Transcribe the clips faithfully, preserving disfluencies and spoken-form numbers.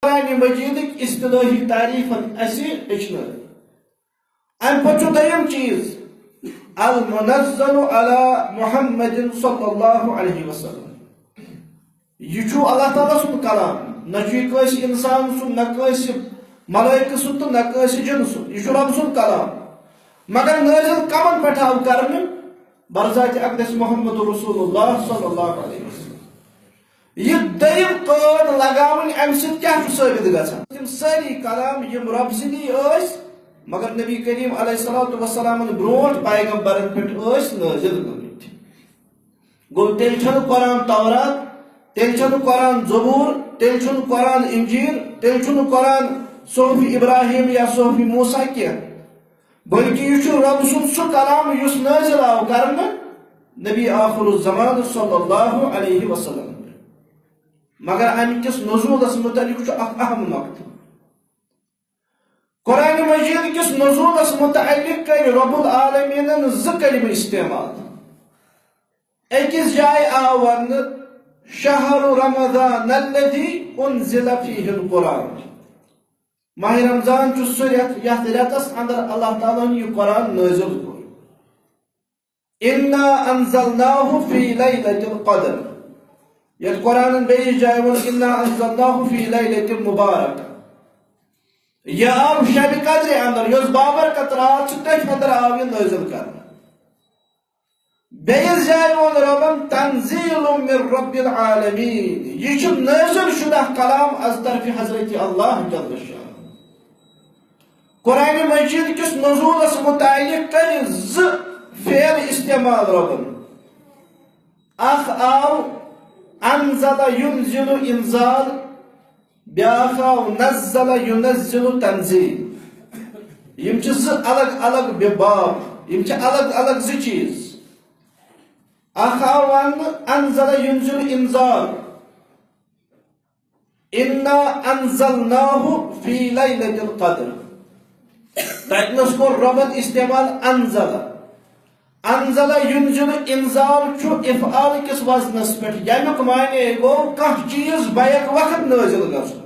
قرآن مجیدٕکۍ اصطلاحی تعریفن اسہِ ہیٚچھنٲوۍ۔ امہِ پتہٕ چھُ دوٚیِم چیٖز، المنزل علی محمد صلی اللہ علیہ وسلم۔ یہِ چھُ اللہ تعالیٰ سُنٛد کلام، نہ چھُ یہِ کٲنٛسہِ انسان سُنٛد، نہ کٲنٛسہِ ملائکہٕ سُنٛد تہٕ نہ کٲنٛسہِ جِن سُنٛد۔ یہِ چھُ رب سُنٛد کلام۔ مگر نٲزِل کمن پٮ۪ٹھ آو کرنہٕ؟ برذات اقدس محمد رسول اللہ صلی اللہ علیہ وسلم۔ یہِ دوٚیِم قٲد لگاوٕنۍ، امہِ سۭتۍ کیٛاہ چھُ ثٲبت گژھان؟ تِم سٲری کلام یِم رب سٕنٛدی ٲسۍ، مگر نبی کریم علیہ الصلوۃ والسلامن برونٛٹھ پیغمبرن پٮ۪ٹھ ٲسۍ نٲزِل گٔمٕتۍ۔ گوٚو، تیٚلہِ چھَنہٕ قرآن تورات، تیٚلہِ چھَنہٕ قرآن زبور، تیٚلہِ چھُنہٕ قرآن انجیل، تیٚلہِ چھُنہٕ قرآن صحف ابراہیم یا صحف موسیٰ کینٛہہ، بلکہِ یہِ چھُ رب سُنٛد سُہ کلام یُس نٲزِل آو کرنہٕ نبی آخر الزمان صلی اللہ علیہ وسلم۔ مگر امہِ کِس نزولس متعلق چھُ اکھ اہم نقطہٕ۔ قرآن مجید کِس نزولس متعلق کٔرۍ رب العالمینن زٕ کلمہٕ استعمال۔ أکِس جایہِ آو وننہٕ، "شہر رمضان الذی انزل فیہ القرآن"۔ ماہ رمضان چھُ سُہ رٮ۪تھ، یتھ رٮ۪تس اندر اللہ تعالیٰ ہن یہِ قرآن نٲزِل کوٚر۔ "انا انزلناہ فی لیلۃ القدر"۔ یتھ قرآنن بیٚیِس جایہِ ووٚن، "انا انزلناہ فی لیلۃ مبارکہ"۔ یہِ آو شبِ قدرِ اندر، یۄس بابرکت راتھ چھِ، تٔتھۍ اندر آو یہِ نٲزِل کرنہٕ۔ بیٚیِس جایہِ ووٚن ربن، "تنزیل من رب العالمین"، یہِ چھُ نٲزِل شدہ کلام از طرفِ حضرت اللہ جل شانہ۔ قرآن مجید کِس نزولس متعلق کٔرۍ زٕ فعل استعمال ربن۔ اکھ آو انزل ینزل انزال، بیاکھ آو نزل ینزل تنزیل۔ یِم چھِ زٕ الگ الگ بے-، باب، یِم چھِ الگ الگ زٕ چیٖز۔ اکھ آو وننہٕ انزل ینزل انزال، "انا انزلناہ فی لیلۃ القدر"۔ تتنس کوٚر ربن استعمال انزل۔ انزل ینزل انزال چھُ افعال کِس وزنس پٮ۪ٹھ، یمیُک معنی گوٚو کانٛہہ چیٖز بیک وقت نٲزِل گژھُن۔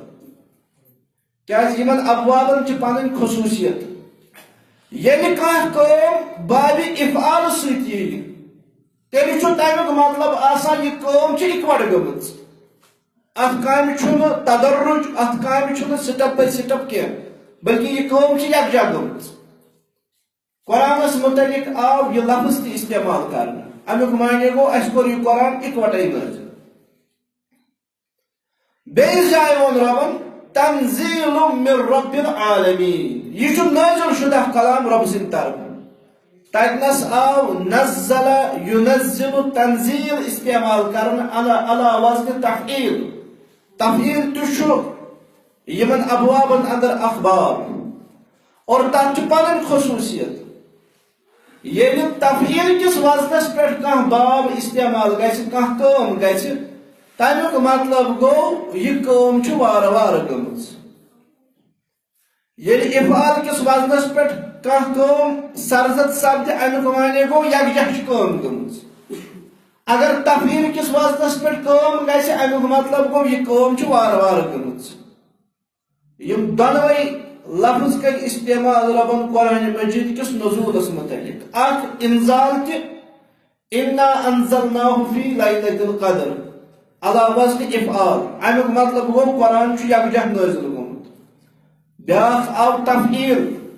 کیازِ یِمن ابوابن چھِ پنٕنۍ خصوٗصیت۔ ییٚلہِ کانٛہہ کٲم بابِ افعال سۭتۍ یِیہِ، تیٚلہِ چھُ تمیُک مطلب آسان، یہِ کٲم چھِ اِکوٹہٕ گٔمٕژ۔ اتھ کامہِ چھُنہٕ تدرج، اتھ کامہِ چھُنہٕ step by step کینٛہہ، بلکہِ یہِ کٲم چھِ یکجا گٔمٕژ۔ قرآنس متعلق آو یہِ لفظ تہِ استعمال کرنہٕ۔ امیُک معنی گوٚو، اسہِ کوٚر یہِ قرآن اِکوٹے نٲزِل۔ بیٚیِس جایہِ ووٚن ربن، "تنزیل من رب العالمین"، یہِ چھُ نٲزِل شدہ کلام رب سٕنٛدِ طرفہٕ۔ تتنس آو نزل ینزل تنزیل استعمال کرنہٕ علی، علی وزن تفعیل۔ تفعیل تہِ چھُ یِمن ابوابن اندر اکھ باب، اور تتھ چھِ پنٕنۍ خصوٗصیت۔ ییٚلہِ تفعیل کِس وزنس پٮ۪ٹھ کانٛہہ باب استعمال گژھِ، کانٛہہ کٲم گژھِ، تمیُک مطلب گوٚو، یہِ کٲم چھِ وارٕ وارٕ گٔمٕژ۔ ییٚلہِ افعال کِس وزنس پٮ۪ٹھ کانٛہہ کٲم سرزد سپدِ، امیُک معنی گوٚو، یکجاہ چھِ کٲم گٔمٕژ۔ اگر تفعیل کِس وزنس پٮ۪ٹھ کٲم گژھِ، امیُک مطلب گوٚو، یہِ کٲم چھِ وارٕ وارٕ گٔمٕژ۔ یِم دۄنوَے لفظ کٔرۍ استعمال ربن قرآن مجید کِس نزولس متعلق۔ اکھ انزال تہِ، "انا انزلناہ فی لیلۃ القدر"، علی وزن افعال۔ امیُک مطلب گوٚو، قرآن چھُ یکجاہ نٲزِل گوٚمُت۔ بیاکھ آو تفعیل،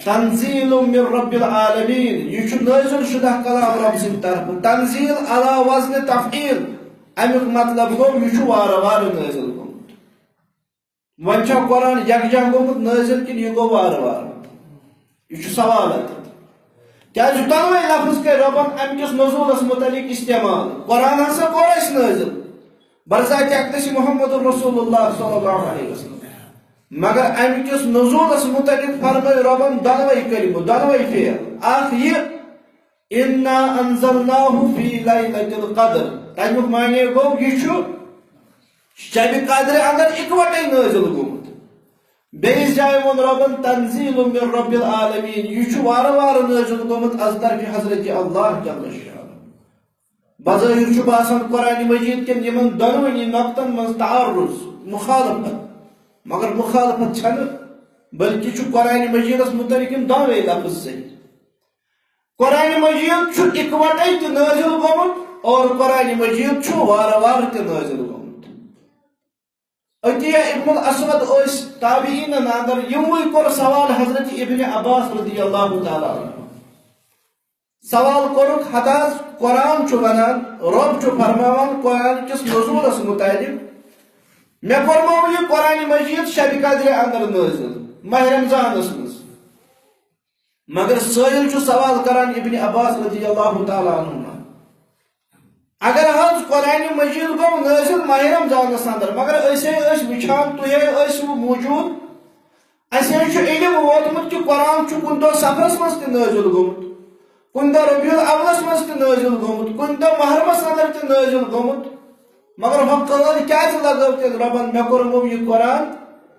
"تنزیل من رب العالمین"، یہِ چھُ نٲزِل شدہ کلام رب سٕنٛدِ طرفہٕ۔ تنزیل علی وزن تفعیل، امیُک مطلب گوٚو، یہِ چھُ وارٕ وارٕ نٲزِل گوٚمُت۔ وۄنۍ چھا قرآن یکجاہ گوٚمُت نٲزِل کِنہٕ یہِ گوٚو وارٕ وارٕ؟ یہِ چھُ سوال اتٮ۪تھ۔ کیازِ دۄنوَے لفظ کٔرۍ رۄبن امہِ کِس نزولس متعلق استعمال۔ قرآن ہسا کوٚر اسہِ نٲزِل برذات اقدس محمد رسول اللہ صلی اللہ علیہ وسلم، مگر امہِ کِس نزولس متعلق فرمٲے رۄبن دۄنوَے کلمہٕ، دۄنوَے فعل۔ اکھ یہِ، "انا انزلناہ فی لیلۃ القدر"، تمیُک معنی گوٚو، یہِ چھُ شبِ قدرِ اندر اِکوٹے نٲزِل گوٚمُت۔ بیٚیِس جایہِ ووٚن رۄبن، "تنزیل من رب العالمین"، یہِ چھُ وارٕ وارٕ نٲزِل گوٚمُت از طرفِ حضرت اللہ جل شانہ۔ بظٲہِر چھُ باسان قرآن مجیٖد کٮ۪ن یِمن دۄنوٕنی نۄقطن منٛز تعارض، مخالفت، مگر مخالفت چھنہٕ، بلکہِ چھُ قرآن مجیٖدس متعلق یِم دۄنوَے لفظ صحیح۔ قرآن مجیٖد چھُ اِکوٹے تہِ نٲزِل گوٚمُت اور قرآن مجیٖد چھُ وارٕ وارٕ تہِ نٲزِل گوٚمُت۔ عطیہ ابن الاسود ٲسۍ تابعیٖنن اندر، یِموٕے کوٚر سوال حضرت ابن عباس رضی اللہ تعالیٰ عنہ۔ سوال کوٚرُکھ، ہتہٕ حظ قرآن چھُ ونان، رۄب چھُ فرماوان قرآن کِس نزولس متعلق، مےٚ کوٚرمو یہِ قرآن مجیٖد شبِ قدرِ اندر نٲزِل، ماہ رمضانس منٛز۔ مگر سٲیِل چھُ سوال کران ابن عباس رضی اللہ تعالیٰ عنہما، اگر حظ قرآن مجیٖد گوٚو نٲزِل ماہ رمضانس اندر، مگر أسۍ ہے ٲسۍ وٕچھان، تُہۍ ہے ٲسِو موجود، اَسہِ ہے چھُ علم ووتمُت کہِ قرآن چھُ کُنہِ دۄہ صفرس منٛز تہِ نٲزِل گوٚمُت، کُنہِ دۄہ ربیع الاولس منٛز تہِ نٲزِل گوٚمُت، کُنہِ دۄہ محرمس اندر تہِ نٲزِل گوٚمُت، مگر ہۄ قٲد کیازِ لگٲو تیٚلہِ رۄبن، مےٚ کوٚرمو یہِ قرآن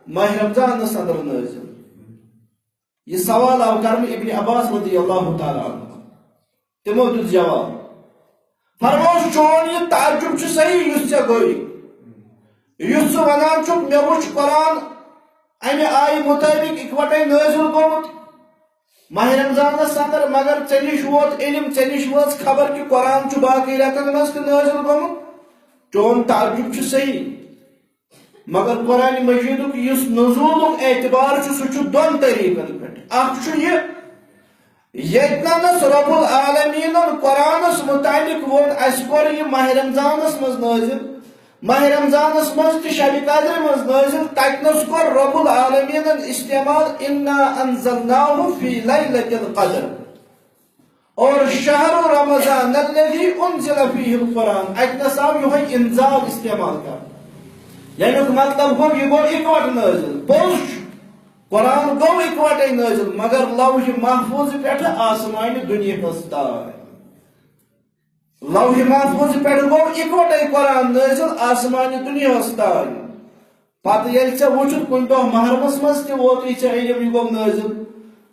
ماہ رمضانس اندر نٲزِل؟ یہِ سوال آو کرنہٕ ابن عباس رضی اللہ تعالیٰ عنہ۔ تِمو دیُت جواب، فرموس، چون یہِ تعجب چھُ صحیح یُس ژےٚ گوٚوُے، یُس ژٕ ونان چھُکھ، مےٚ وُچھ قرآن امہِ آیہِ مطٲبق اِکوٹے نٲزِل گوٚمُت ماہ رمضانس اندر، مگر ژےٚ نِش ووت علم، ژےٚ نِش وٲژ خبر کہِ قرآن چھُ باقٕے رٮ۪تن منٛز تہِ نٲزِل گوٚمُت۔ چون تعجب چھُ صحیح۔ مگر قرآن مجیدُک یُس نزولُک اعتبار چھُ، سُہ چھُ دۄن طریقن پٮ۪ٹھ۔ اکھ چھُ یہِ، ییٚتنَس رب العالمیٖنَن قرآنَس متعلق ووٚن، اَسہِ کوٚر یہِ ماہ رمضانَس منٛز نٲزِل، ماہ رمضانَس منٛز تہِ شبِ قدرِ منٛز نٲزِل، تَتِنَس کوٚر رب العالمیٖنَن استعمال، "انا انزلناہ فی لیلۃ القدر"۔ اور "شہر رمضان الذی انزل فیہ القرآن"، اتہِ نس آو یہوے انزال استعمال کرنہٕ۔ یعنی مطلب گوٚو، یہِ گوٚو اکوٹہٕ نٲزِل۔ پوٚز چھُ، قرآن گوٚو اکوٹے نٲزِل، مگر لوح محفوظ پٮ۪ٹھٕ آسمانہِ دُنیاہس تام۔ لوح محفوظ پٮ۪ٹھٕ گوٚو اکوٹے قرآن نٲزِل آسمانہِ دُنیاہس تام۔ پتہٕ ییٚلہِ ژےٚ وُچھُتھ کُنہِ دۄہ محرمس منٛز تہِ ووتُے ژےٚ علم، یہِ گوٚو نٲزِل،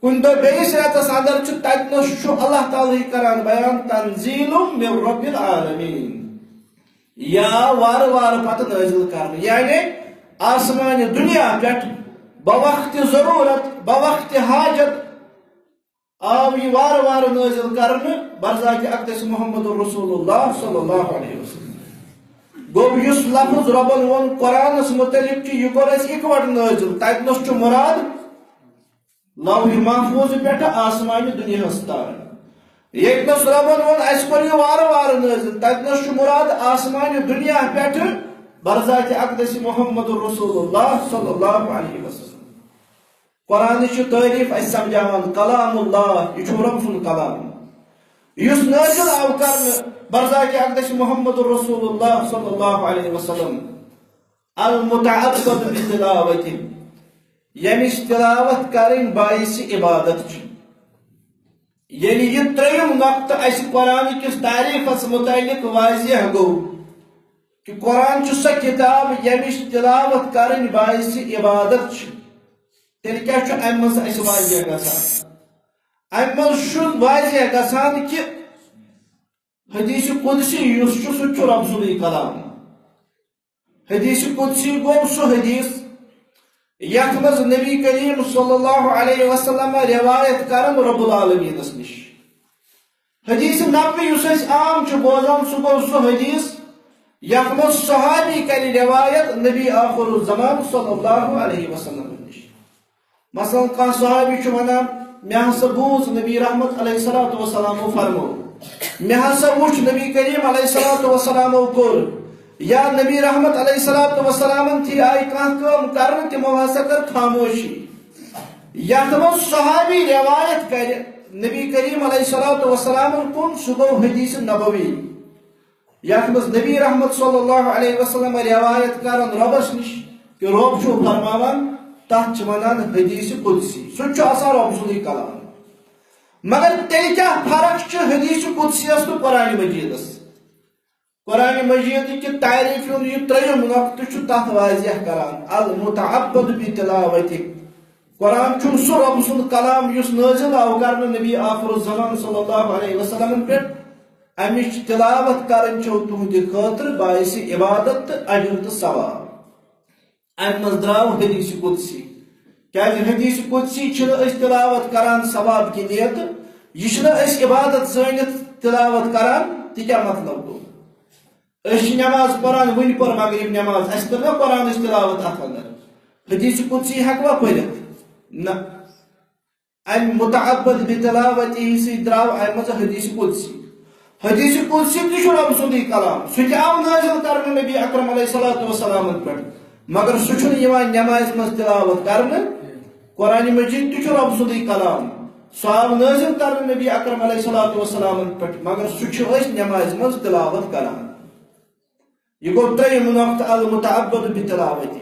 کُنہِ دۄہ بیٚیِس رٮ۪تس اندر چھُ، تتہِ نس چھُ اللہ تعالیٰ ہٕے کران بیان، "تنزیل من رب العالمین"۔ یہِ آو وارٕ وارٕ پتہٕ نٲزِل کرنہٕ، یعنی آسمانہِ دُنیا پٮ۪ٹھ بوقتِ ضروٗرت، بوقتِ حاجت، آو یہِ وارٕ وارٕ نٲزِل کرنہٕ برذاتِ اقدس محمد رسول اللہ صلی اللہ علیہ وسلم۔ گوٚو یُس لفظ رۄبن ووٚن قرآنس متعلق کہِ یہِ کوٚر اَسہِ اِکوٹہٕ نٲزِل، تتہِ نس چھُ مُراد لوح محفوظ پٮ۪ٹھٕ آسمانہِ دُنیاہس تام۔ ییٚتہِ نس رۄبن ووٚن اَسہِ کوٚر یہِ وارٕ وارٕ نٲزِل، تتہِ نس چھُ مُراد آسمانہِ دُنیا پٮ۪ٹھٕ برذاتِ اقدس محمد رسول اللہ صلی اللہ علیہ وسلم۔ قرآنٕچ چھِ تعریف اَسہِ سمجھاوان، کلام اللہ، یہِ چھُ رۄب سُنٛد کلام، یُس نٲزِل آو کرنہٕ برذاتِ اقدس محمد رسول اللہ صلی اللہ علیہ وسلم، المتعبد بتلاوتہ، ییٚمِچ تلاوت کرٕنۍ باعث عبادت چھِ۔ ییٚلہِ یہِ ترٛیٚیِم نۄقطہٕ اَسہِ قرآن کِس تعریفس متعلق واضح گوٚو، کہ قرآن چھُ سۄ کتاب ییٚمِچ تلاوت کرٕنۍ باعث عبادت چھِ، تیٚلہِ کیٛاہ چھُ اَمہِ منٛز اَسہِ واضح گژھان؟ اَمہِ منٛز چھُ واضح گژھان کہ حدیث قدسی یُس چھُ، سُہ تہِ چھُ رب سُنٛدُے کلام۔ حدیث قدسی گوٚو سُہ حدیث یتھ منٛز نبی کریم صلی اللہ علیہ وسلم روایت کرن رب العالمینس نِش۔ حدیث نبوی یُس أسۍ عام چھِ بوزان، سُہ گوٚو سُہ حدیث یتھ منٛز صحابی کرِ روایت نبی آخر الزمان صلی اللہ علیہ وسلم نِش۔ مثلاً کانٛہہ صحابی چھُ ونان، "مےٚ ہسا بوٗز نبی رحمت علیہ الصلوۃ والسلامو فرموو، مےٚ ہسا وُچھ نبی کریم علیہ الصلوۃ والسلامو کوٚر"، یا نبی رحمت علیہ الصلوۃ والسلامن تھی آیہِ کانٛہہ کٲم کرنہٕ، تِمو ہسا کٔر خاموشی۔ یتھ منٛز صحابی روایت کرِ نبی کریم علیہ الصلوۃ والسلامن کُن، سُہ گوٚو حدیث نبوی۔ یتھ منٛز نبی رحمت صلی اللہ علیہ وسلم روایت کرن رۄبس نِش کہ رۄب چھُ فرماوان، تتھ چھِ ونان حدیث قدسی، سُہ تہِ چھُ آسان رۄب سُنٛدُے کلام۔ مگر تیٚلہِ کیٛاہ فرق چھِ حدیث قدسیس تہٕ قرآن مجیدس؟ قرآن مجیدٕکہِ تعریفہِ ہُنٛد یہِ ترٛیٚیِم نۄقطہٕ چھُ تتھ واضح کران، المتعبد بتلاوتہ۔ قرآن چھُنہٕ سُہ رۄب سُنٛد کلام یُس نٲزِل آو کرنہٕ نبی آخر الزمان صلی اللہ علیہ وسلمن پٮ۪ٹھ، امِچ تلاوت کرٕنۍ چھو تُہنٛدِ خٲطرٕ باعث عبادت تہٕ اجر تہٕ ثواب۔ امہِ منٛز درٛاو حدیث قدسی۔ کیازِ حدیث قدسی چھِنہٕ أسۍ تلاوت کران ثواب کہِ نیتہٕ، یہِ چھِنہٕ أسۍ عبادت زٲنِتھ تلاوت کران، تہِ کیٛاہ مطلب گوٚو؟ أسۍ چھِ نماز پران، وٕنہِ پٔر مغرب نماز، اَسہِ کٔر نا قرآنٕچ تلاوت اَتھ اندر؟ حدیث قدسی ہٮ۪کوا پٔرِتھ؟ نہ۔ امہِ متعبد بتلاوتی سۭتۍ درٛاو امہِ منٛز حدیث قدسی۔ حدیث قدسی تہِ چھُ رب سُنٛدُے کلام، سُہ تہِ آو نازل کرنہٕ نبی اکرم علیہ الصلوۃ والسلامن پٮ۪ٹھ، مگر سُہ چھُنہٕ یِوان نمازِ منٛز تلاوت کرنہٕ۔ قرآن مجید تہِ چھُ رب سُنٛدُے کلام، سُہ آو نازل کرنہٕ نبی اکرم علیہ الصلوۃ والسلامن پٮ۪ٹھ، مگر سُہ چھِ أسۍ نمازِ منٛز تلاوت کران۔ یہِ گوٚو ترٛیٚیِم نقطہٕ، المتعبد بتلاوتی۔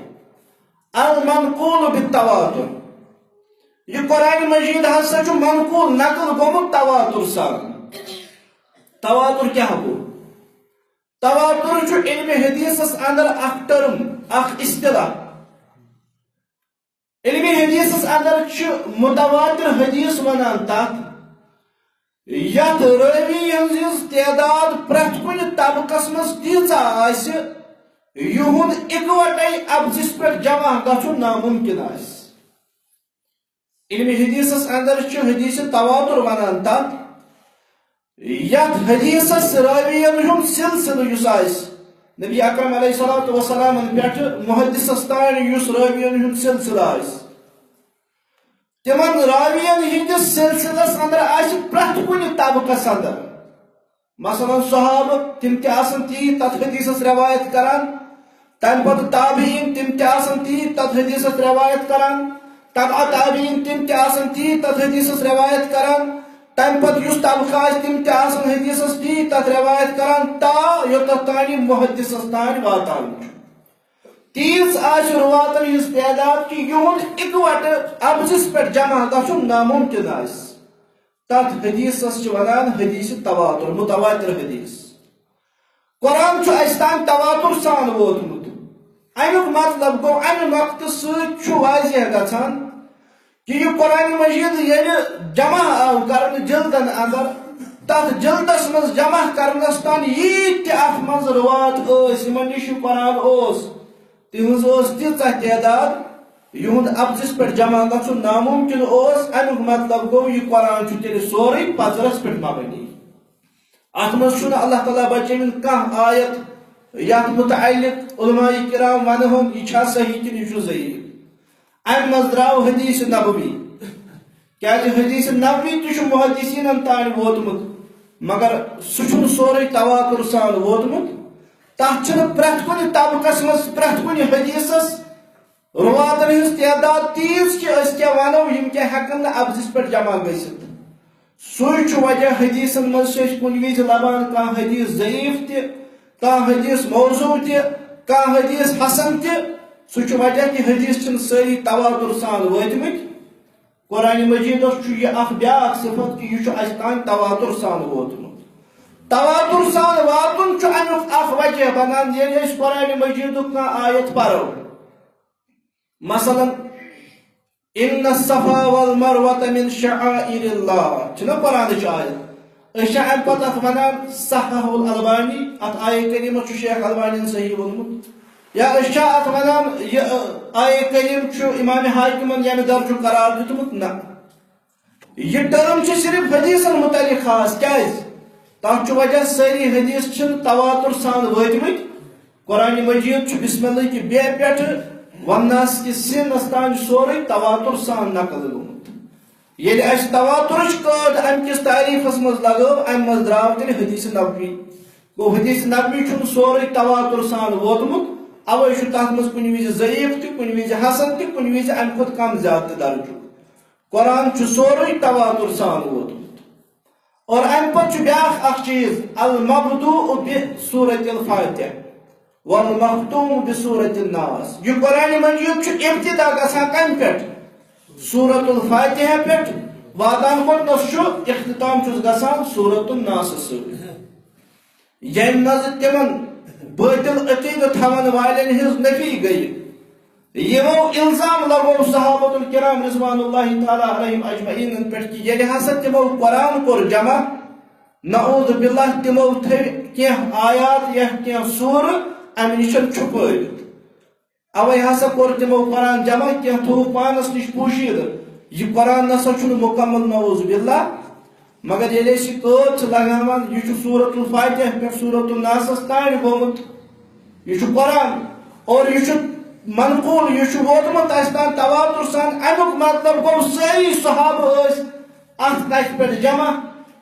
المنقول بالتواتر۔ یہِ قرآن مجید ہسا چھُ منقول، نقل گوٚمُت تواتر سان۔ تواتر کیٛاہ گوٚو؟ تواتر چھُ علم حدیثس اندر اکھ ٹرم، اکھ اصطلاح۔ علم حدیثس اندر چھِ متواتر حدیث ونان تتھ، یتھ رٲوی ہٕنٛز تعداد پرٛٮ۪تھ کُنہِ طبقس منٛز تیٖژاہ آسہِ، یِہُنٛد اِکوٹے اپزِس پٮ۪ٹھ جمع گژھُن ناممکن آسہِ۔ علم حدیثس اندر چھِ حدیث تواتر ونان تتھ، یتھ حدیثس راوین ہُنٛد سلسلہٕ یُس آسہِ، نبی اکرم علیہ الصلوۃ والسلامن پٮ۪ٹھ محدثس تام یُس راوین ہُنٛد سلسلہٕ آسہِ، تِمن راوین ہٕنٛدِس سلسلس اندر آسہِ پرٛٮ۪تھ کُنہِ طبقس اندر، مثلاً صحابہٕ، تِم تہِ آسن تی تتھ حدیثس روایت کران، تمہِ پتہٕ تابعین، تِم تہِ آسن تی تتھ حدیثس روایت کران، تبع تابعین، تِم تہِ آسن تی تتھ حدیثس روایت کران، تمہِ پتہٕ یُس طبقہٕ آسہِ، تِم تہِ آسن حدیثس تی تتھ روایت کران، تا یوٚتتھ تانۍ محدثس تانۍ واتان چھُ۔ تیٖژ آسہِ رُواتن ہٕنٛز تعداد کہِ یِہُنٛد اِکوٹہٕ اپزِس پٮ۪ٹھ جمع گژھُن ناممکن آسہِ۔ تتھ حدیثس چھِ ونان حدیث تواتر، متواتر حدیث۔ قرآن چھُ اسہِ تام تواتر سان ووتمُت۔ امیُک مطلب گوٚو، امہِ نۄقطہٕ سۭتۍ چھُ واضح گژھان کہِ یہِ قرآن مجید ییٚلہِ جمع آو کرنہٕ جلدن اندر، تتھ جلدس منٛز جمع کرنس تام ییٖتۍ تہِ اتھ منٛز رُوات ٲسۍ، یِمن نِش یہِ قرآن اوس، تِہنٛز ٲس تیٖژاہ تعداد، یِہُنٛد اپزِس پٮ۪ٹھ جمع گژھُن ناممکن اوس۔ امیُک مطلب گوٚو، یہِ قرآن چھُ تیٚلہِ سورُے پزرس پٮ۪ٹھ مبنی۔ اتھ منٛز چھُنہٕ اللہ تعالیٰ بچٲوِن کانٛہہ آیت یتھ متعلق علماء کرام ونہٕ ہن یہِ چھا صحیح کِنہٕ یہِ چھُ ضعیف۔ امہِ منٛز درٛاو حدیث نبوی، کیازِ حدیث نبوی تہِ چھُ محدثینن تام ووتمُت، مگر سُہ چھُنہٕ سورُے تواتر سان ووتمُت۔ تتھ چھُنہٕ پرٛٮ۪تھ کُنہِ طبقس منٛز پرٛٮ۪تھ کُنہِ حدیثس رُواتن ہٕنٛز تعداد تیٖژ کہِ أسۍ کیٛاہ ونو، یِم کیٛاہ ہٮ۪کن نہٕ اپزِس پٮ۪ٹھ جمع گٔژھِتھ۔ سُے چھُ وجہ حدیثن منٛز چھِ أسۍ کُنہِ وِزِ لبان کانٛہہ حدیث ضعیف تہِ، کانٛہہ حدیث موضوع تہِ، کانٛہہ حدیث حسن تہِ۔ سُہ چھُ وجہ کہِ حدیث چھِنہٕ سٲری تواتر سان وٲتمٕتۍ۔ قرآن مجیدس چھُ یہِ اکھ بیاکھ صفت کہِ یہِ چھُ اَسہِ تام تواتر سان ووتمُت۔ تواتر سان واتُن چھُ اَمیُک اکھ وجہ بنان، ییٚلہِ أسۍ قرآن مجیدُک کانٛہہ آیت پرو۔ مثلاً، "ان الصفا والمروة من شعائر اللہ"، چھُنہ قرآنٕچ آیت؟ أسۍ چھِ اَمہِ پتہٕ اَتھ وَنان صححہ الالبانی، اَتھ آیہِ کریٖمَس چھُ شیخ البانیَن صحیح ووٚنمُت۔ یا أسۍ چھا اَتھ وَنان یہِ، آیہِ کریٖم چھُ امام حاکمَن ییٚمہِ درجُک قرار دیُتمُت؟ نہ۔ یہِ ٹرم چھِ صرف حدیثن متعلق خاص۔ کیازِ؟ تتھ چھُ وجہ سٲری حدیث چھِنہٕ تواتر سان وٲتمٕتۍ۔ قرآن مجید چھُ بسم اللہ کہِ بے پٮ۪ٹھٕ والناس کِس سینس تام سورُے تواتر سان نقل گوٚمُت۔ ییٚلہِ اَسہِ تواترٕچ قٲد اَمہِ کِس تعریٖفس منٛز لگٲو، اَمہِ منٛز درٛاو تیٚلہِ حدیث نبوی۔ گوٚو، حدیث نبوی چھُنہٕ سورُے تواتر سان ووتمُت، اوے چھُ تتھ منٛز کُنہِ وِزِ ضعیف تہِ، کُنہِ وِزِ حسن تہِ، کُنہِ وِزِ اَمہِ کھۄتہٕ کم زیادٕ تہِ درجُک۔ قرآن چھُ سورُے تواتر سان ووتمُت۔ اور اَمہِ پتہٕ چھُ بیٛاکھ اکھ چیٖز، المبدوء بسورة الفاتحہ والمختوم بسورة الناس۔ یہِ قرآن مجید چھُ ابتدا گژھان کَمہِ پٮ۪ٹھ؟ سورة الفاتحہ پٮ۪ٹھ۔ واتان کوٚتنَس چھُ؟ اختتام چھُس گژھان سورة الناس سۭتۍ۔ ییٚمہِ منٛز تِمن باطل عقیدٕ تھاون والٮ۪ن ہٕنٛز نفی گٔیہِ۔ یِمو الزام لگوو صحابۃ الکرام رضوان اللہ تعالیٰ علیہم اجمعینن پٮ۪ٹھ کہِ ییٚلہِ ہسا تِمو قرآن کوٚر جمع، نعوذ باللہ، تِمو تھٲوۍ کینٛہہ آیات یا کینٛہہ سورٕ اَمہِ نِش چھُپٲوِتھ۔ اوے ہسا کوٚر تِمو قرآن جمع، کینٛہہ تھوٚوُکھ پانس نِش پوشیدٕ۔ یہِ قرآن نسا چھُنہٕ مکمل، نعوذ باللہ۔ مگر ییٚلہِ أسۍ یہِ قٲد چھِ لگاوان، یہِ چھُ سورۃ الفاتحہ پٮ۪ٹھ سورۃ الناسس تام گوٚمُت۔ یہِ چھُ قرآن اور یہِ چھُ منقول، یہِ چھُ ووتمُت اَسہِ تام تواتر سان۔ اَمیُک مطلب گوٚو، سٲری صحابہٕ ٲسۍ اَتھ کتھِ پٮ۪ٹھ جمع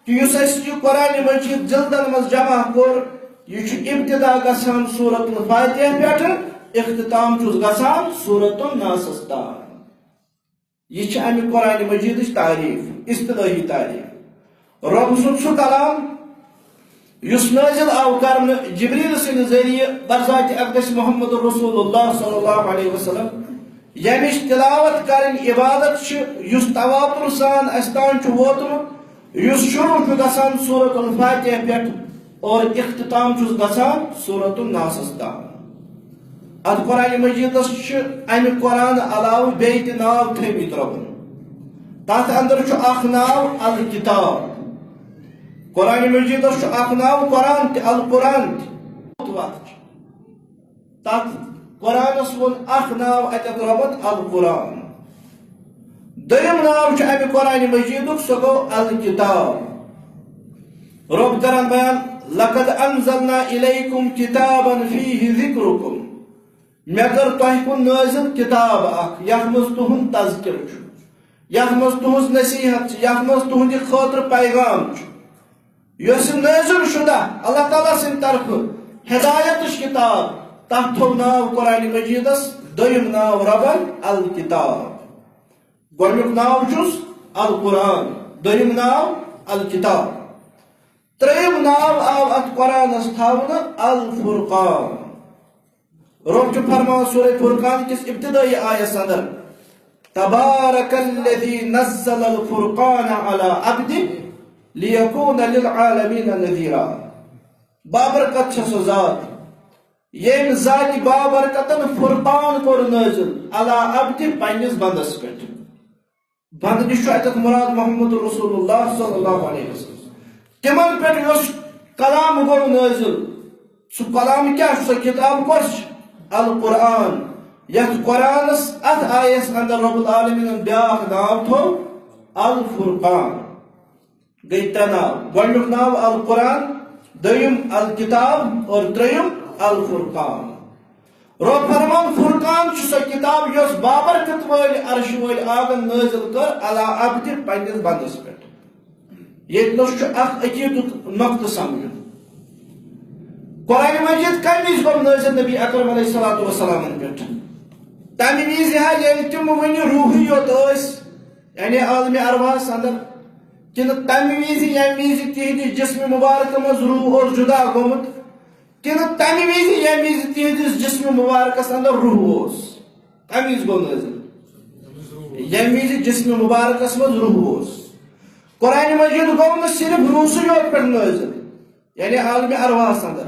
کہِ یُس اَسہِ یہِ قرآن مجید جلدن منٛز جمع کوٚر، یہِ چھُ ابتدا گژھان سورۃ الفاتحہ پٮ۪ٹھٕ، اختتام چھُس گژھان سورۃ الناسس تام۔ یہِ چھِ اَمہِ قرآن مجیدٕچ تعریف، اصطلاحی تعریف۔ رۄب سُنٛد سُہ کلام یُس نٲزِل آو کرنہٕ جبریل سٕنٛدِ ذٔریعہٕ بذات اقدس محمد رسول اللہ صلی اللہ علیہ وسلم، ییٚمِچ تلاوت کرٕنۍ عبادت چھِ، یُس تواتر سان اَسہِ تام چھُ ووتمُت، یُس شروع چھُ گژھان سورۃ الفاتحہ پٮ۪ٹھ اور اختتام چھُس گژھان سورۃ الناسس تام۔ اتھ قرآن مجیدس چھِ امہِ قرآن علاوٕ بیٚیہِ تہِ ناو تھٲومٕتۍ رۄبن۔ تتھ اندر چھُ اکھ ناو الکتاب۔ قرآن مجیدس چھُ اکھ ناو قرآن تہِ، القرآن تہِ۔ وقت چھُ۔ تتھ قرآنس ووٚن اکھ ناو اتٮ۪تھ رۄبن القرآن۔ دوٚیِم ناو چھُ امہِ قرآن مجیدُک، سُہ گوٚو الکتاب۔ رۄب کران بیان، "لقد انزلنا الیکم کتابا فیہ ذکرکم۔" مےٚ کٔر تۄہہِ کُن نٲزِل کِتاب اکھ، یَتھ منٛز تُہُنٛد تذکرٕ چھُ، یَتھ منٛز تُہٕنٛز نصیحت چھِ، یَتھ منٛز تُہٕنٛدِ خٲطرٕ پیغام چھُ۔ یۄس یہِ نٲزِل شُدہ اللہ تعالیٰ سٕنٛدِ طرفہٕ ہدایتٕچ کِتاب، تَتھ تھوٚو ناو قرآن مجیدَس دوٚیِم ناو رۄبَن الکتاب۔ گۄڈٕنیُک ناو چھُس القرآن، دوٚیِم ناو الکتاب۔ ترٛیٚیِم ناو آو اَتھ قرآنَس تھاونہٕ الفرقان۔ رۄب چھُ فرمان سورہ فرقان کِس ابتدٲئی آیس اندر، "تبارک الذی نزل الفرقان علی عبدہ لیکون للعالمین نذیرا۔" بابرکت چھِ سۄ ذات، ییٚمۍ ذاتِ بابرکتن فرقان کوٚر نٲزِل علی عبدہ، پننِس بندس پٮ۪ٹھ۔ بندٕ نِش چھُ اتٮ۪تھ مراد محمد رسول اللہ صلی اللہ علیہ وسلم۔ تِمن پٮ۪ٹھ یُس کلام گوٚو نٲزِل، سُہ کلام کیٛاہ چھُ؟ سۄ کتاب کۄس چھِ؟ القرآن۔ یتھ قرآنس، اتھ آیس اندر رب العالمینن بیاکھ ناو تھوٚو الفرقان۔ گٔے ترٛےٚ ناو۔ گۄڈٕنیُک ناو القرآن، دوٚیِم الکتاب اور ترٛیٚیِم الفرقان۔ رۄب فرمان، فرقان چھُ سۄ کِتاب یۄس بابرکت وٲلۍ عرشہِ وٲلۍ آنگن نٲزِل کٔر علی عبدِ، پننِس بندس پٮ۪ٹھ۔ ییٚتہِ نَس چھُ اکھ عقیدُک نۄقطہٕ سمجھُن۔ قرآن مجید کمہِ وِزِ گوٚو نٲزِل نبی اکرم علیہ الصلوۃ والسلامن پٮ۪ٹھ؟ تمہِ وِزِ ہا ییٚلہِ تِم وُنہِ روحٕے یوت ٲسۍ، یعنی عالمِ ارواحس اندر، کِنہٕ تمہِ وِزِ ییٚمہِ وِزِ تِہنٛدِ جسمِ مبارکہٕ منٛز روح اوس جدا گوٚمُت، کِنہٕ تمہِ وِزِ ییٚمہِ وِزِ تِہنٛدِس جسمِ مبارکس اندر روح اوس؟ کمہِ وِزِ گوٚو نٲزِل؟ ییٚمہِ وِزِ جسمِ مبارکس منٛز روح اوس۔ قرآن مجید گوٚو نہٕ صرف روحسٕے یوت پٮ۪ٹھ نٲزِل، یعنی عالمِ ارواحس اندر۔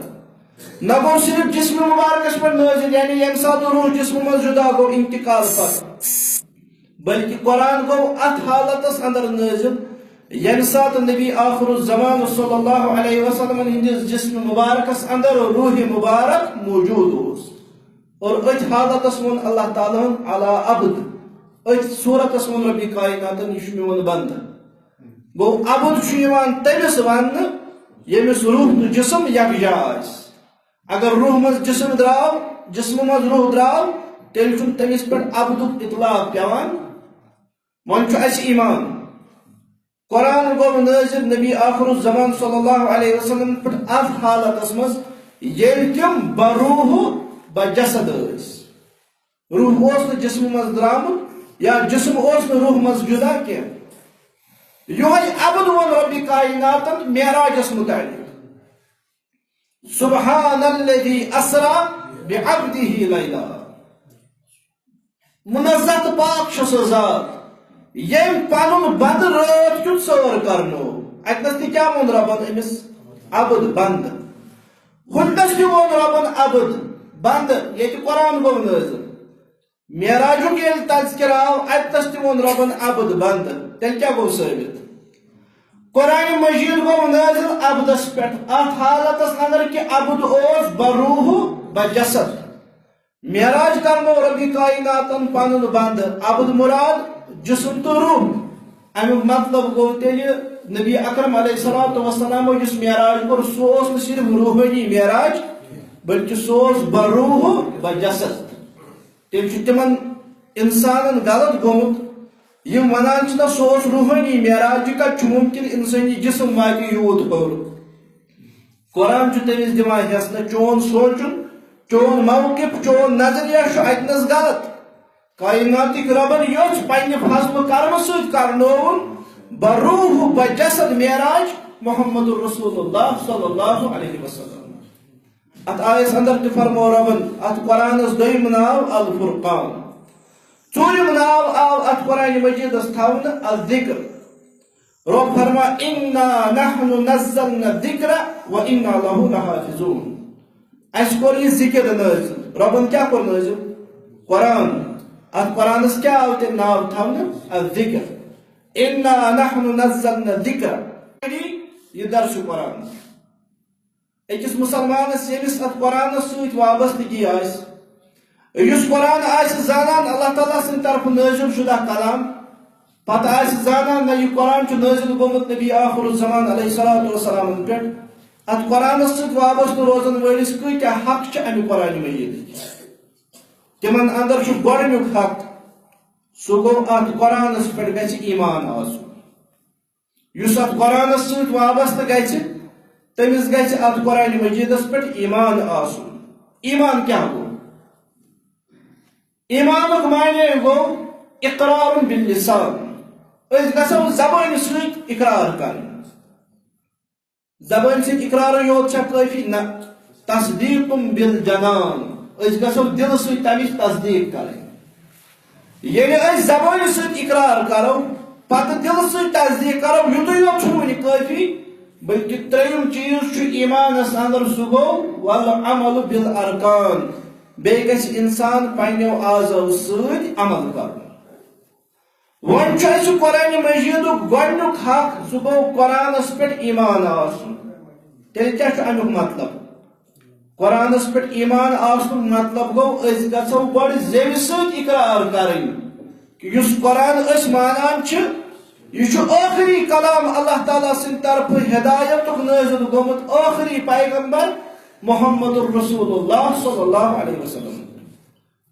نہ گوٚو صرف جسمِ مبارکس پٮ۪ٹھ نٲزِل، یعنی ییٚمہِ ساتہٕ روح جسمہٕ منٛز جدا گوٚو انتقال پتہٕ۔ بلکہ قرآن گوٚو اتھ حالتس اندر نٲزِل، ییٚمہِ ساتہٕ نبی آخر الزمان صلی اللہ علیہ وسلمن ہٕنٛدِس جسمِ مبارکس اندر روح مبارک موجود اوس۔ اور أتھۍ حالتس ووٚن اللہ تعالیٰ ہن علی عبد، أتھۍ صورتس ووٚن ربِ کائناتن، "یہِ چھُ میون بندٕ۔" گوٚو، عبد چھُ یِوان تٔمِس وننہٕ، ییٚمِس روح تہٕ جسم یکجا آسہِ۔ اگر روح منٛز جسم درٛاو، جسمہٕ منٛز روح درٛاو، تیٚلہِ چھُنہٕ تٔمِس پٮ۪ٹھ عبدُک اطلاق پٮ۪وان۔ وۄنۍ چھُ اَسہِ ایمان۔ قرآن گوٚو نٲزِل نبی آخر الزمان صلی اللہ علیہ وسلم پٮ۪ٹھ اَتھ حالتس منٛز، ییٚلہِ تِم بروح بجسد ٲسۍ۔ روح اوس نہٕ جسمہٕ منٛز درٛامُت یا جسم اوس نہٕ روح منٛز جدا کینٛہہ۔ یِہوٚے عبد ووٚن ربِ کائناتن معراجس متعلق، "سبحان الذی اسری بعبدہ لیلا۔" منزہ تہٕ پاک چھُ سُہ ذات، ییٚمۍ پنُن بندٕ رٲتھ کیُتھ سٲر کرنوو۔ اتنس تہِ کیٛاہ ووٚن ربن أمِس؟ عبد، بندٕ۔ ہُتنس تہِ ووٚن ربن عبد، بندٕ، ییٚتہِ قرآن گوٚو نٲزِل۔ معراجُک ییٚلہِ تذکرہ آو، اتنس تہِ ووٚن ربن عبد، بندٕ۔ تیٚلہِ کیٛاہ گوٚو ثٲبت؟ قرآن مجید گوٚو نٲزِل عبدس پٮ۪ٹھ، اتھ حالتس اندر کہِ عبد اوس بروح بجسد۔ معراج کرنو ربِ کائناتن پنُن بندٕ، عبد مراد جسم تہٕ روح۔ امیُک مطلب گوٚو تیٚلہِ نبی اکرم علیہ الصلوۃ والسلامو یُس معراج کوٚر، سُہ اوس نہٕ صرف روحٲنی معراج، بلکہِ سُہ اوس بروح بجسد۔ تیٚلہِ چھُ تِمن انسانن غلط گوٚمُت، یِم ونان چھِ، نہ، سُہ اوس روحٲنی معراج، یہِ کتہِ چھُ ممکن انسٲنی جسم واتہِ یوٗت ہیوٚر؟ قرآن چھُ تٔمِس دِوان ہٮ۪س نہٕ، چون سونٛچُن، چون موقف، چون نظریہ چھُ اتنس غلط۔ کائناتٕکۍ رۄبن یوٚژھ پننہِ فضل و کرمہٕ سۭتۍ کرنووُن بروح بجسد معراج محمد رسول اللہ صلی اللہ علیہ وسلم۔ اتھ آیس اندر تہِ فرمو رۄبن اتھ قرآنس دوٚیِم ناو الفرقان۔ ژوٗرِم ناو آو اتھ قرآن مجیدس تھاونہٕ الذکر۔ رۄب فرما، "انا نحن نزلنا الذکر و انا لہ لحافظون۔" اسہِ کوٚر یہِ ذکر نٲزِل۔ رۄبن کیٛاہ کوٚر نٲزِل؟ قرآن۔ اتھ قرآنس کیٛاہ آو تیٚلہِ ناو تھاونہٕ؟ الذکر۔ انا نحن نزلنا الذکر۔ یہِ درس قرآن۔ أکِس مُسلمانَس ییٚمِس اَتھ قرآنَس سۭتۍ وابستگی آسہِ، یُس قرآن آسہِ زانان اللہ تعالیٰ سٕنٛدِ طرفہٕ نٲزِل شُدہ کلام، پتہٕ آسہِ زانان نہ یہِ قرآن چھُ نٲزِل گوٚمُت نبی آخر الزمان علیہ الصلوۃ والسلامَن پٮ۪ٹھ، اَتھ قرآنَس سۭتۍ وابستہٕ روزَن وٲلِس کۭتیٛاہ حق چھِ اَمہِ قرآنِ مجیٖدٕکۍ۔ تِمَن اندر چھُ گۄڈٕنیُک حق، سُہ گوٚو اَتھ قرآنَس پٮ۪ٹھ گژھِ ایمان آسُن۔ یُس اتھ قرآنس سۭتۍ وابستہٕ گژھِ، تٔمِس گژھِ اتھ قرآن مجیدس پٮ۪ٹھ ایمان آسُن۔ ایمان کیٛاہ گوٚو؟ ایمانُک معنی گوٚو اقرار باللسان۔ أسۍ گژھو زبٲنہِ سۭتۍ اقرار کرٕنۍ۔ زبٲنہِ سۭتۍ اقرارٕے یوت چھا کٲفی؟ نہ، تصدیق بالجنان۔ أسۍ گژھو دِلہٕ سۭتۍ تمِچ تصدیق کرٕنۍ۔ ییٚلہِ أسۍ زبٲنہِ سۭتۍ اقرار کرو، پتہٕ دِلہٕ سۭتۍ تصدیق کرو، یُتُے یوت چھُنہٕ وُنہِ کٲفی، بلکہِ ترٛیٚیِم چیٖز چھُ ایمانس اندر، سُہ گوٚو والعمل بالارکان۔ بیٚیہِ گژھِ انسان پننیو اعضاو سۭتۍ عمل کرُن۔ وۄنۍ چھُ اَسہِ قرآن مجیدُک گۄڈٕنیُک حق، سُہ گوٚو قرآنس پٮ۪ٹھ ایمان آسُن۔ تیٚلہِ کیٛاہ چھُ اَمیُک مطلب؟ قرآنس پٮ۪ٹھ ایمان آسنُک مطلب گوٚو، أسۍ گژھو گۄڈٕ زیوِ سۭتۍ اقرار کرٕنۍ کہِ یُس قرآن أسۍ مانان چھِ، یہِ چھُ ٲخری کلام اللہ تعالیٰ سٕنٛدِ طرفہٕ ہدایتُک نٲزِل گوٚمُت، ٲخری پیغمبر محمد رسول اللہ صلی اللہ علیہ وسلم۔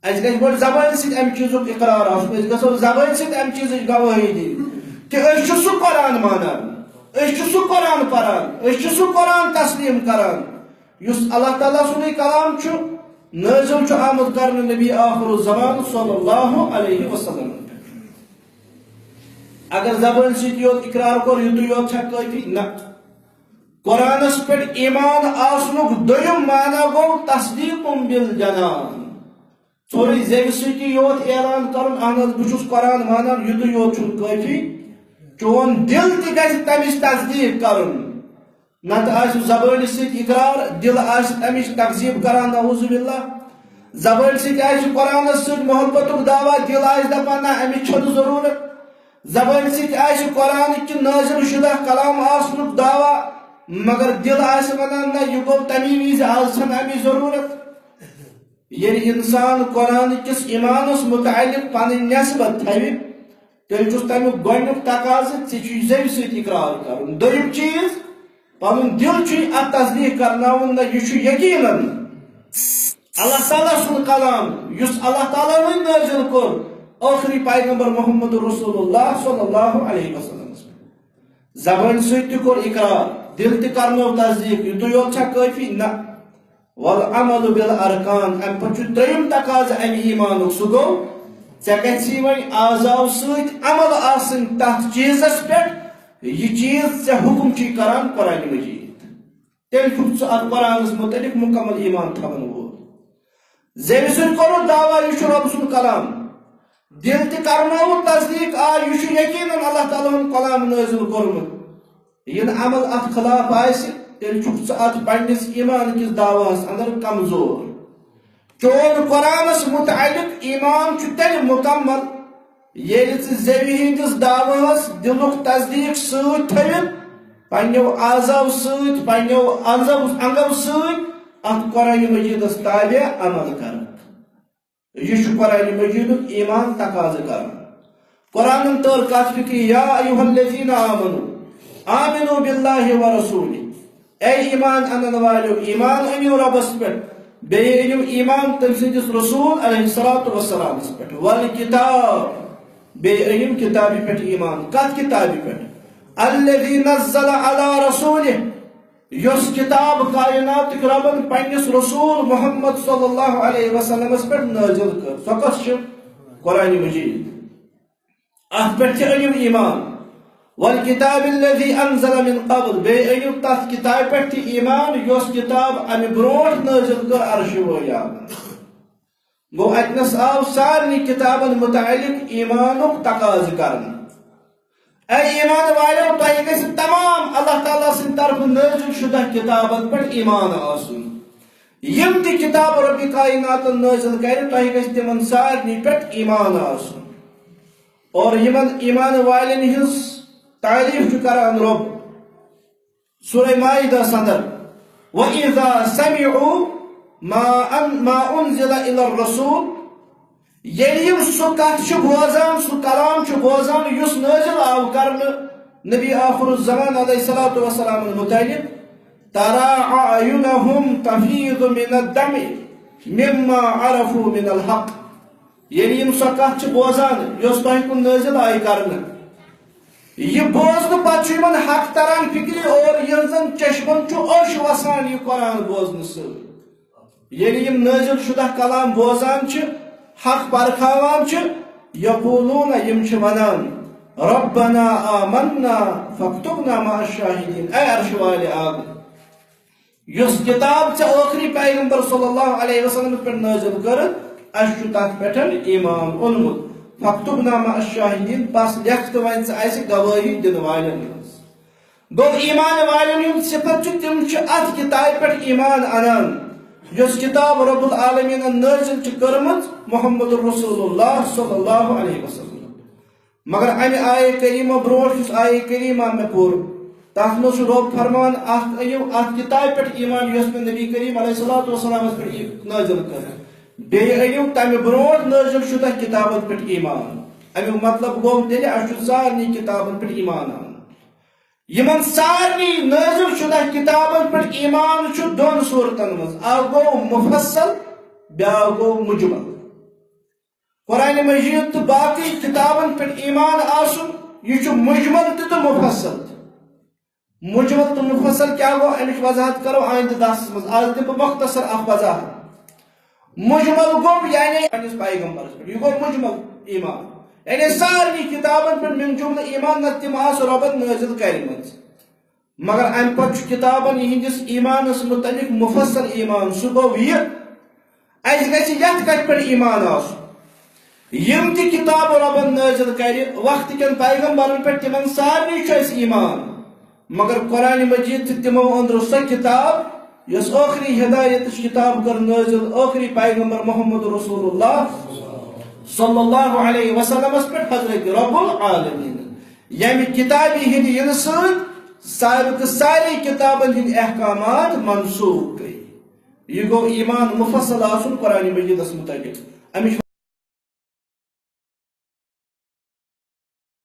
اَسہِ گژھِ گۄڈٕ زبٲنۍ سۭتۍ اَمہِ چیٖزُک اقرار آسُن، أسۍ گژھو زبٲنۍ سۭتۍ اَمہِ چیٖزٕچ گوٲہی دِنۍ کہِ أسۍ چھِ سُہ قرآن مانان، أسۍ چھِ سُہ قرآن پران، أسۍ چھِ سُہ قرآن تسلیم کران، یُس اللہ تعالیٰ سُنٛدُے کلام چھُ، نٲزِل چھُ آمُت کرنہٕ نبی آخر الزمان صلی اللہ علیہ وسلم۔ اگر زبٲنۍ سۭتۍ یوت اقرار کوٚر، یُتُے یوت چھا کٲفی؟ نہ۔ قرآنس پٮ۪ٹھ ایمان آسنُک دوٚیُم معنی گوٚو تصدیق بالجنان۔ ژھوٚرُے زیوِ سۭتی یوت اعلان کرُن، اہن حظ، بہٕ چھُس قرآن مانان، یُتُے یوت چھُنہٕ کٲفی۔ چون دِل تہِ گژھِ تمِچ تصدیق کرُن۔ نتہٕ آسہِ زبٲنہِ سۭتۍ اقرار، دِل آسہِ تمِچ تکذیب کران، نعوذ باللہ۔ زبٲنہِ سۭتۍ آسہِ قرآنس سۭتۍ محبتُک دعویٰ، دِل آسہِ دپان، نہ، امِچ چھنہٕ ضروٗرت۔ زبٲنہِ سۭتۍ آسہِ قرآن کہِ نٲزِل شُدہ کلام آسنُک دعویٰ، مگر دِل آسہِ ونان، نہ، یہِ گوٚو تمی وِزِ، از چھنہٕ امِچ ضروٗرت۔ ییٚلہِ انسان قرآن کِس ایمانس متعلق پنٕنۍ نسبت تھاوِ، تیٚلہِ چھُس تمیُک گۄڈنیُک تقاضہٕ، ژےٚ چھُے زیوِ سۭتۍ اقرار کرُن۔ دوٚیِم چیٖز، پنُن دِل چھُے اتھ تصدیق کرناوُن، نہ، یہِ چھُ یقیناً اللہ تعالیٰ سُنٛد کلام، یُس اللہ تعالیٰ ہن نٲزِل کوٚر ٲخری پیغمبر محمد رسول اللہ صلی اللہ علیہ وسلمس پٮ۪ٹھ۔ زبٲنۍ سۭتۍ تہِ کوٚر اقرار، دِل تہِ کرنوو تصدیق، یُتُے یوت چھا کٲفی؟ نہ۔ والعمل بالارکان، امہِ پتہٕ چھُ ترٛیٚیِم تقاضہٕ امہِ ایمانُک، سُہ گوٚو، ژےٚ گژھی وۄنۍ اعضاو سۭتۍ عمل آسٕنۍ تتھ چیٖزس پٮ۪ٹھ، یہِ چیٖز ژےٚ حُکم چھُے کران قرآن مجیٖد۔ تیٚلہِ چھُکھ ژٕ اتھ قرآنس متعلق مکمل ایمان تھاون وول۔ زیوِ سۭتۍ کوٚرُتھ دعویٰ، یہِ چھُ رۄب سُنٛد کلام۔ دِل تہِ کرنووُتھ تصدیق، آ، یہِ چھُ یقیناً اللہ تعالیٰ ہن کلام نٲزِل کوٚرمُت۔ ییٚلہِ عمل اتھ خلاف آسہِ، تیٚلہِ چھُکھ ژٕ اتھ پننِس ایمان کِس دعواہس اندر کمزور۔ چون قرآنس متعلق ایمان چھُ تیٚلہِ مکمل، ییٚلہِ ژٕ زیوِ ہٕنٛدِس دعوہس دِلُک تصدیق سۭتۍ تھٲوِتھ پننیو اعضاو سۭتۍ، پننیو انزو انگو سۭتۍ اتھ قرآن مجیدس تابع عمل کرُن۔ یہِ چھُ قرآن مجیدُک ایمان تقاضہٕ کرُن۔ قرآنن تٔر کتھ فکرِ، یا ایھا الذین آمنوا آمنوا باللہ و رسولہ، اے ایمان انن والو، ایمان أنِو ربس پٮ۪ٹھ، بیٚیہِ أنِو ایمان تٔمۍ سٕنٛدِس رسول علیہ الصلوۃ والسلامس پٮ۪ٹھ، والکتاب، بیٚیہِ أنِو کتابہِ پٮ۪ٹھ ایمان۔ کتھ کتابہِ پٮ۪ٹھ؟ الذی نزل علی رسولہ، یۄس کتاب کائناتٕکۍ ربن پننِس رسول محمد صلی اللہ علیہ وسلمس پٮ۪ٹھ نٲزِل کٔر۔ سۄ کۄس چھِ؟ قرآن مجید۔ اتھ پٮ۪ٹھ تہِ أنِو ایمان۔ والکتاب الذی انزل من قبل، بیٚیہِ أنِو تتھ کتابہِ پٮ۪ٹھ تہِ ایمان یۄس کتاب امہِ برونٹھ نٲزِل کٔر عرشہِ وٲلۍ آبن۔ گوٚو، اتنس آو سارنٕے کتابن متعلق ایمانُک تقاضہٕ کرنہٕ۔ اے ایمان والو، تۄہہِ گژھِ تمام اللہ تعالیٰ سٕنٛدِ طرفہٕ نٲزِل شدہ کتابن پٮ۪ٹھ ایمان آسُن۔ یِم تہِ کتاب رب کائناتن نٲزِل کرِ، تۄہہِ گژھِ تِمن سارنٕے پٮ۪ٹھ ایمان آسُن۔ اور یِمن ایمان والٮ۪ن ہٕنٛز تعریف چھُ کران رب۔ سورہ مائدہ اندر، وَإِذَا سَمِعُوا مَا أَن-، مَا أُنزِلَ إِلَى الرَّسُولِ، ییٚلہِ یِم سُہ کتھ چھِ بوزان، سُہ کلام چھِ بوزان، یُس نٲزِل آو کرنہٕ نبی آخر الزمان علیہ الصلوۃ والسلام متعلق، تَرَى أَعْيُنَهُمْ تَفِيضُ مِنَ الدَّمْعِ مِمَّا عَرَفُوا مِنَ الْحَقِّ۔ ییٚلہِ یِم سۄ کتھ چھِ بوزان، یۄس تۄہہِ کُن نٲزِل آیہِ کرنہٕ، یہِ بوزنہٕ پتہٕ چھُ یِمن حق تران فکرِ، اور یِہنٛزن چشمن چھُ اوٚش وسان یہِ قرآن بوزنہٕ سۭتۍ۔ ییٚلہِ یِم نٲزِل شدہ کلام بوزان چھِ، حق پرکھاوان چھِ، یقولون، یِم چھِ ونان، ربنا آمنا فاکتبنا مع الشاہدین۔ اے عرش والے آب، یۄس کتاب ژےٚ ٲخری پیغمبر صلی اللہ علیہ وسلمس پٮ۪ٹھ نٲزِل کٔرٕتھ، اَسہِ چھُ تَتھ پٮ۪ٹھ ایمان اوٚنمُت۔ فاکتبنا مع الشاہدین، بس لیکھ تہٕ وۄنۍ ژٕ اَسہِ گوٲہی دِنہٕ والٮ۪ن منٛز۔ گوٚو، ایمان والٮ۪ن ہُنٛد صفت چھُ، تِم چھِ اَتھ کتابہِ پٮ۪ٹھ ایمان اَنان، یۄس کتاب رب العالمیٖنن نٲزِل چھِ کٔرمٕژ محمد رسول اللہ صلی اللہ علیہ وسلم۔ مگر امہِ آیہِ کریمہ برونٹھ یُس آیہِ کریمہ مےٚ پوٚر، تتھ منٛز چھُ رب فرمان، اکھ أنِو اتھ کتابہِ پٮ۪ٹھ ایمان یۄس مےٚ نبی کریم علیہ الصلوۃ والسلامس پٮ۪ٹھ ای-، نٲزِل کٔر۔ بیٚیہِ أنِو تمہِ برونٹھ نٲزِل شدہ کتابن پٮ۪ٹھ ایمان۔ امیُک مطلب گوٚو تیٚلہِ اسہِ چھُ سارنٕے کتابن پٮ۪ٹھ ایمان انُن۔ یِمن سارنٕے نٲزِل شدہ کتابن پٮ۪ٹھ ایمان چھُ دۄن صورتن منٛز، اکھ گوٚو مفصل، بیاکھ گوٚو مجمل۔ قرآن مجید تہٕ باقی کتابن پٮ۪ٹھ ایمان آسُن، یہِ چھُ مجمل تہِ تہٕ مفصل تہِ۔ مجمل تہٕ مفصل کیٛاہ گوٚو، اَمِچ وضاحت کرو آیندٕ درسس منٛز۔ آز دِمہٕ بہٕ مختصر اکھ وضاحت۔ مجمل گوٚو یعنی پننِس پیغمبرس پٮ۪ٹھ، یہِ گوٚو مجمل ایمان۔ یعنی سارنٕے کتابن پٮ۪ٹھ من جملہٕ ایمان، نہ تِم آسہٕ رۄبن نٲزِل کرِمژٕ۔ مگر امہِ پتہٕ چھُ کتابن یِہنٛدِس ایمانس متعلق مفصل ایمان، سُہ گوٚو یہِ، اسہِ گژھِ یتھ کتھِ پٮ۪ٹھ ایمان آسُن۔ یِم تہِ کتاب رۄبن نٲزِل کرِ وقت کٮ۪ن پیغمبرن پٮ۪ٹھ، تِمن سارنٕے چھُ اسہِ ایمان۔ مگر قرآن مجید تہٕ تِمو أنٛدرٕ سۄ کتاب، یۄس ٲخری ہدایتٕچ کتاب کٔر نٲزِل ٲخری پیغمبر محمد رسول اللہ صلی اللہ علیہ وسلمس پٮ۪ٹھ، حضرت رب العالمین۔ ییٚمہِ کتابہِ ہٕنٛدِ یِنہٕ سۭتۍ سابقہٕ سارے کتابن ہٕنٛدۍ احکامات منسوخ گٔے۔ یہِ گوٚو ایمان مفصل آسُن قرآن مجیدس متعلق۔ امِچ